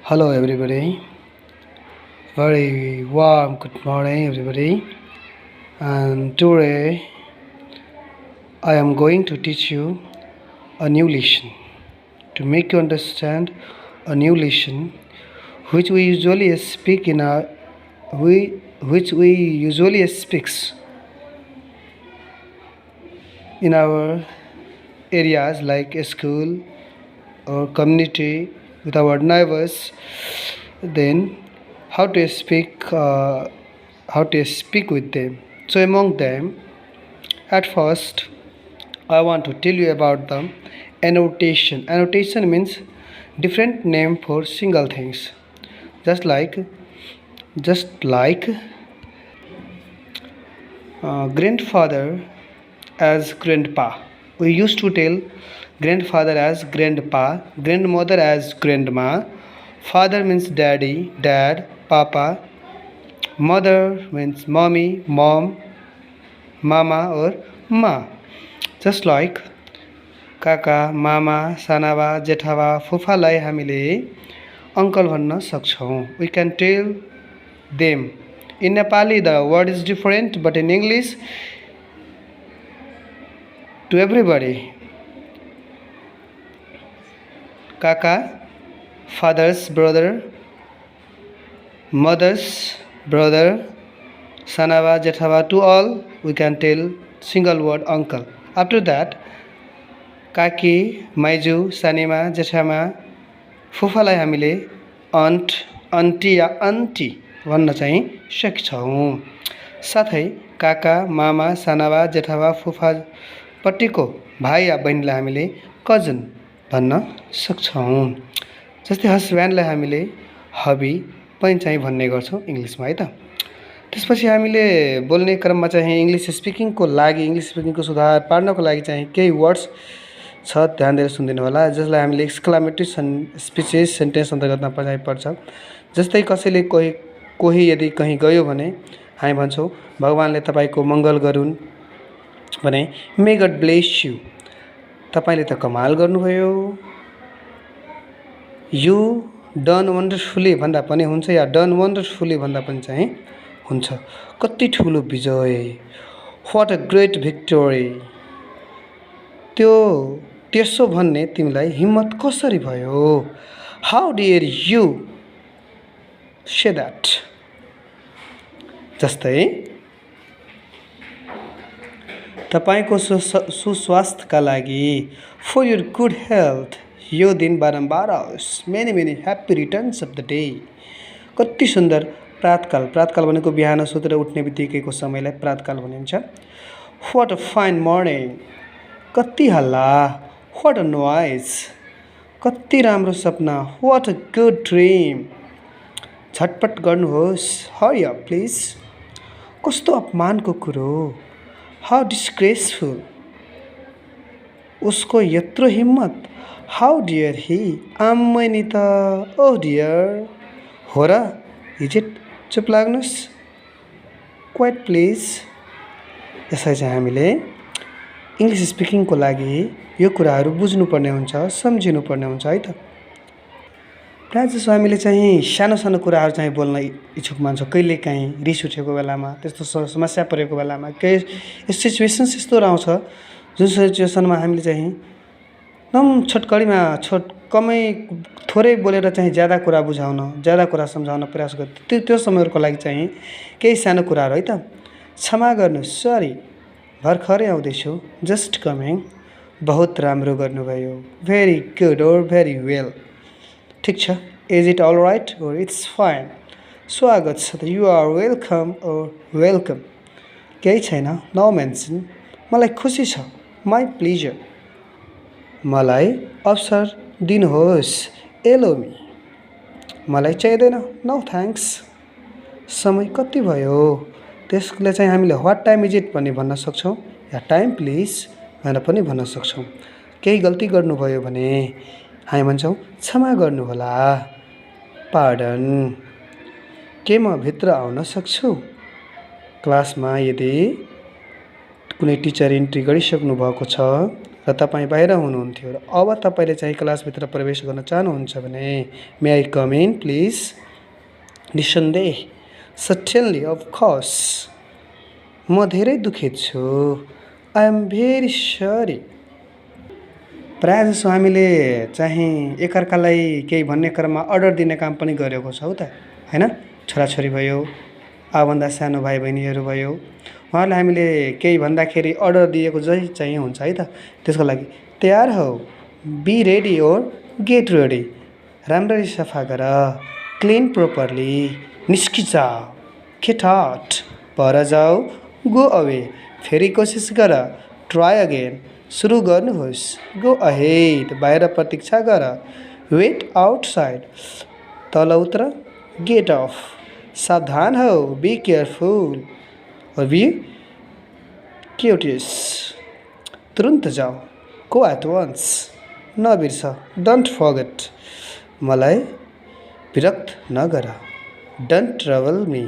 Hello, everybody. Very warm good morning, everybody. And today I am going to teach you a new lesson to make you understand a new lesson which we usually speak in our which we usually speaks in our areas like school or community with our neighbors. Then how to speak with them. So among them, at first, I want to tell you about the annotation. Annotation means different name for single things. Just like grandfather as grandpa. We used to tell grandfather as grandpa, grandmother as grandma. Father means daddy, dad, papa. Mother means mommy, mom, mama or ma. Just like काका मामा सानाबा जेठाबा फुफालाई हामीले uncle भन्न सक्छौँ. We can tell them. In Nepali the word is different, but in English to everybody. Kaka, father's brother, mother's brother, sanaba jethaba, to all we can tell single word uncle. After that, काकी माइजू सानीमा जेठामा फुफालाई हामीले अन्ट aunty या aunty भन्न चाहिँ सक्छौँ. साथै काका मामा सानाबा जेठाबा फुफापट्टिको भाइ या बहिनीलाई हामीले कजन भन्न सक्छौँ. जस्तै हस्ब्यान्डलाई हामीले हबी पनि चाहिँ भन्ने गर्छौँ इङ्ग्लिसमा, है त. त्यसपछि हामीले बोल्ने क्रममा चाहिँ इङ्ग्लिस स्पिकिङको लागि, इङ्ग्लिस स्पिकिङको सुधार पार्नको लागि चाहिँ केही वर्ड्स छ, ध्यान दिएर सुनिदिनु होला, जसलाई हामीले एक्सक्लामेटरी स्पिचेस सेन्टेन्स अन्तर्गतमा चाहिँ पर्छ. जस्तै कसैले कोही यदि कहीँ गयो भने हामी भन्छौँ भगवानले तपाईँको मङ्गल गरून् भने मे गड ब्लेस यु, तपाईँले त कमाल गर्नुभयो, यु डन वन्डरफुली भन्दा पनि हुन्छ या डन वन्डरफुली भन्दा पनि चाहिँ हुन्छ. कति ठुलो विजय, व्हाट अ ग्रेट भिक्टोरी, त्यसो भन्ने तिमीलाई हिम्मत कसरी भयो, how dare you say that. जस्तै तपाईँको सुस्वास्थ्यका लागि, फर युर गुड हेल्थ, यो दिन बारम्बार आओस्, many many happy returns of the day. कति सुन्दर प्रातकाल. प्रातकाल भनेको बिहान सुतेर उठ्ने बित्तिकैको समयलाई प्रातकाल भनिन्छ. व्हाट अ फाइन मर्निङ, कति हल्ला, व्हाट अ नोइज, कति राम्रो सपना, व्हाट अ गुड ड्रिम, झटपट गर्नुहोस्, हरि अप प्लिज, कस्तो अपमानको कुरो, हाउ डिस्ग्रेसफुल, उसको यत्रो हिम्मत, हाउ डियर ही, आम्मै नि त, ओह डियर, हो र, हिजेट, चुप लाग्नुहोस्, क्वाइट प्लिज. यसरी चाहिँ हामीले इङ्ग्लिस स्पिकिङको लागि यो कुराहरू बुझ्नुपर्ने हुन्छ, सम्झिनुपर्ने हुन्छ, है त. प्रायः जसो हामीले चाहिँ सानो सानो कुराहरू चाहिँ बोल्न इच्छुक मान्छौँ. कहिलेकाहीँ रिस उठेको बेलामा, त्यस्तो समस्या परेको बेलामा, केही सिचुएसन्स यस्तो आउँछ जुन सिचुएसनमा हामीले चाहिँ एकदम छोटकरीमा थोरै बोलेर चाहिँ ज्यादा कुरा बुझाउन, ज्यादा कुरा सम्झाउन प्रयास गर्छ. त्यो समयहरूको लागि चाहिँ केही सानो कुराहरू, है त. क्षमा गर्नु, सरी, भर्खरै आउँदैछु, जस्ट कमिङ, बहुत राम्रो गर्नुभयो, very good or very well, ठिक छ, is it all right or it's fine, स्वागत छ त, you are welcome or welcome, केही छैन, नो मेन्सन, मलाई खुसी छ, माई प्लिजर, मलाई अवसर दिनुहोस्, एलोमी, मलाई चाहिँदैन, नो थ्याङ्क्स, समय कति भयो. त्यसले चाहिँ हामीले व्हाट टाइम इज इट पनि भन्न सक्छौँ या टाइम प्लिज भनेर पनि भन्न सक्छौँ. केही गल्ती गर्नुभयो भने हामी भन्छौँ क्षमा गर्नुहोला, पार्डन, के म भित्र आउन सक्छु. क्लासमा यदि कुनै टिचर इन्ट्री गरिसक्नु भएको छ र तपाईँ बाहिर हुनुहुन्थ्यो र अब तपाईँले चाहिँ क्लासभित्र प्रवेश गर्न चाहनुहुन्छ भने may I come in please? निस्सन्देह, सर्टेनली, अफ कोर्स। म धेरै दुखित छु। I am very sorry. प्रायः जसो हामीले चाहिँ एकअर्कालाई केही भन्ने क्रममा अर्डर दिने काम पनि गरेको छौँ त, होइन? छोराछोरी भयो, आफूभन्दा सानो भाइ बहिनीहरू भयो, उहाँहरूलाई हामीले केही भन्दाखेरि अर्डर दिएको जही चाहिँ हुन्छ है त। त्यसको लागि तयार हौ, be ready or get ready, राम्ररी सफा गर, क्लिन प्रोपरली, निस्किजाऊ, गेट आउट, पर जाऊ, गो अवे, फेरि कोसिस गर, ट्राई अगेन, सुरु गर्नुहोस्, गो अहेड, बाहिर प्रतीक्षा गर, वेट आउटसाइड, तल उत्र, गेट अफ, सावधान हौ, be careful, or be cautious, तुरुन्त जाऊ, गो एट वन्स, नबिर्स, डोन्ट फर्गेट, मलाई विरक्त नगर, डोन्ट ट्रबल मी,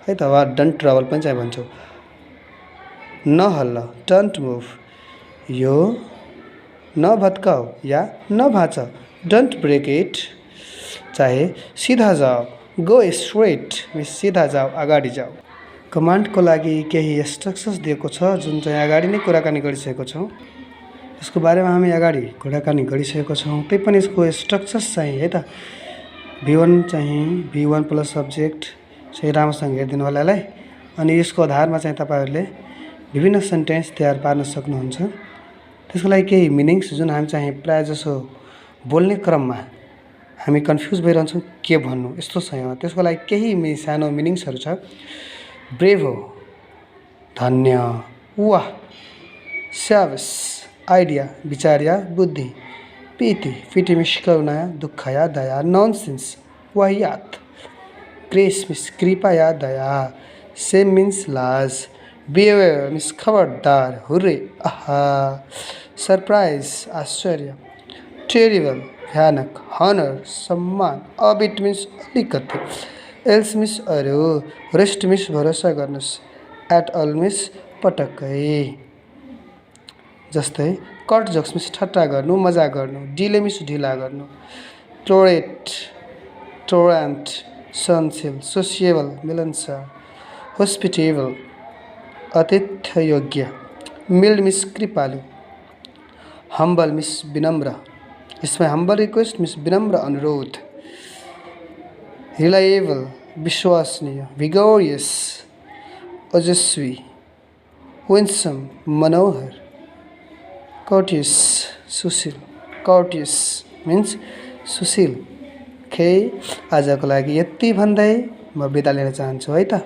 है त। वा डोन्ट ट्रबल पनि चाहिँ भन्छौँ। नहल्ल, डोन्ट मुभ, यो नभत्काऊ या नभाँच, डोन्ट ब्रेक इट, चाहे सिधा जाऊ, गो स्ट्रेट, सिधा जाऊ, अगाडि जाऊ। कमान्डको लागि केही इन्स्ट्रक्सन्स दिएको छ जुन चाहिँ अगाडि नै कुराकानी गरिसकेको छौँ। यसको बारेमा हामी अगाडि कुराकानी गरिसकेको छौँ। त्यही पनि यसको स्ट्रक्चर्स चाहिँ है त, V1 चाहिँ V1 प्लस सब्जेक्ट चाहिँ राम्रोसँग हेरिदिनु होला है। अनि यसको आधारमा चाहिँ तपाईँहरूले विभिन्न सेन्टेन्स तयार पार्न सक्नुहुन्छ। त्यसको लागि केही मिनिङ्स जुन हामी चाहिँ प्रायः जसो बोल्ने क्रममा हामी कन्फ्युज भइरहन्छौँ के भन्नु यस्तो छ यहाँ, त्यसको लागि केही सानो मिनिङ्सहरू छ। ब्रेभो, धन्य, वाह, स्याबस, आइडिया, विचार या बुद्धि, पीति, फिटी मिस करुणा, दुःख या दया, नॉनसेंस, वाहियात, ग्रेस मिस कृपा या दया, सेम मिन्स लाज, बिहेवियर मिस खबरदार, हुर्रे, आहा, सरप्राइज, आश्चर्य, टेरिबल, भयानक, हनर, सम्मान, अबिट मिन्स अलिकति, एल्स मिस अरू, रेस्ट मिस भरोसा गर्नुहोस्, एट अल मिस पटक्कै। जस्तै कट जोक्स मिस ठट्टा गर्नु, मजाक गर्नु, डिले मिस ढिला गर्नु, टोरेट, टोरेन्ट, सहनशील, सोसिएबल, मिलनसार, होस्पिटेबल, आतिथ्य योग्य, मिल्ड मिस कृपालु, हम्बल मिस विनम्र, इसमें हम्बल रिक्वेस्ट मिस विनम्र अनुरोध, रिलायबल, विश्वसनीय, विगोरियस, ओजस्वी, विन्सम, मनोहर, कोर्टियस, सुशील, कोर्टियस मिन्स सुशील। खे आजको लागि यति भन्दै म बिदा लिन चाहन्छु है त।